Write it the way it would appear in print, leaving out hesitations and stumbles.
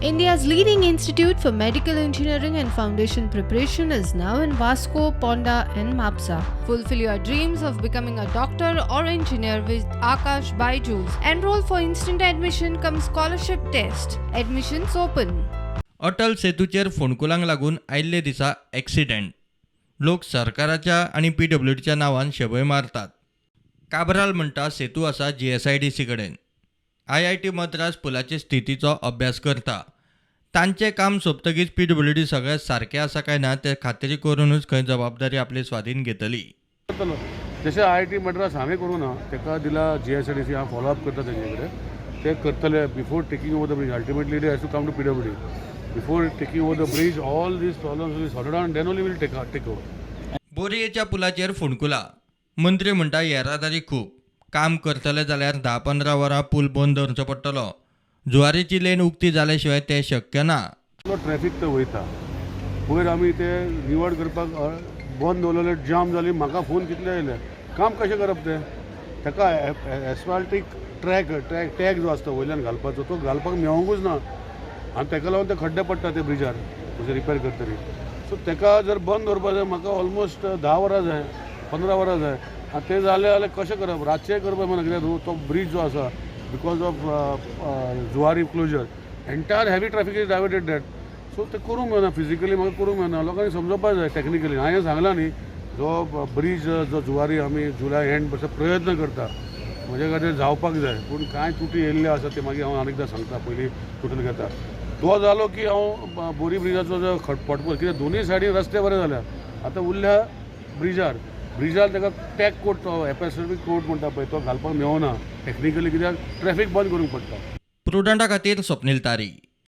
India's leading institute for medical engineering and foundation preparation is now in Vasco, Ponda, and Mapsa. Fulfill your dreams of becoming a doctor or engineer with Akash Byju's. Enroll for instant admission cum scholarship test. Admissions open. Atal सेतूचेर फोंडकुलांक लागून आयिल्ले दिसा accident. लोक सरकाराच्या आनी पीडब्ल्यूडीच्या नांवान शबय मारतात. काब्राल म्हणटा, सेतू आसा जीएसआयडीसी कडेन. आयआयटी मद्रास पुलाचे स्थितीचो अभ्यास करता. तांचें काम सोंपतकीच पीडब्ल्यूडी सगळें सारकें आसा काय ना तें खात्री करुनूच खंय जबाबदारी आपले स्वाधीन घेतली. करतलो. जशें आयआयटी मद्रास हांवें करूं ना, ताका दिला जीएसआयडीसी. हांव फॉलोअप करता तेजे कडेन. ते करतले before taking over the bridge. Ultimately, it has to come to PWD. Before taking over the bridge, all these problems will sorted out, then only will take over. बोरयेच्या पुलाचेर फोंडकुलां. मंत्री म्हणटा, येरादारी खूब. काम करतले जाल्यार 10-15 वरां पूल बंद दवरचो पडटलो. जुवारीची लेन उक्ती जाले शिवाय तें शक्य ना. ट्रॅफीक तर वयता. पयर आमी ते निवळ करपाक बंद दवरलेले, जाम जाली. म्हाका फोन कितले आयले, काम कशें करप तें. ताका एस्फाल्टीक ट्रॅक ट्रॅक टॅग जो आसता वयल्यान घालपाचो, तो घालपाक मेळोंकूच ना आनी ताका लागून ते खड्डे पडटा ते ब्रिजार म्हणजे रिपेर करतरी. सो ताका जर बंद दवरपा जाय, म्हाका ऑलमोस्ट 10 वरां जाय, 15 वरां जाय. आनी तें जालें जाल्यार कशें करप? रातचें करपाक मेळना, कित्याक तो ब्रीज जो आसा, because of Zuari closure, entire heavy traffic is diverted that. So तें करूंक मेळना, फिजिकली म्हाका करूंक मेळना. लोकांनी समजोवपाक जाय. टॅक्निकली हांवें सांगलां न्ही, जो ब्रीज जो जुवारी आमी जुलय एंड बसो प्रयत्न करता. म्हज्या खातीर जावपाक जाय, पूण कांय तुटी येयल्ल्यो आसा, ते मागीर हांव आनी एकदां सांगता. पयलीं तुटून घेता. तो जालो की हांव बोरी ब्रिजाचो जो खटपट, कित्याक दोनूय सायडीन रस्ते बरे जाल्या. आतां उरल्या ब्रिजार. ब्रिजार ताका टॅक कोट, तो एपॅस्ट्रोफिक कोट म्हणटा पळय, तो घालपाक मेळना टॅक्निकली, कित्याक ट्रॅफीक बंद करूंक पडटा. प्रुडंटा खातीर स्वप्नील तारी.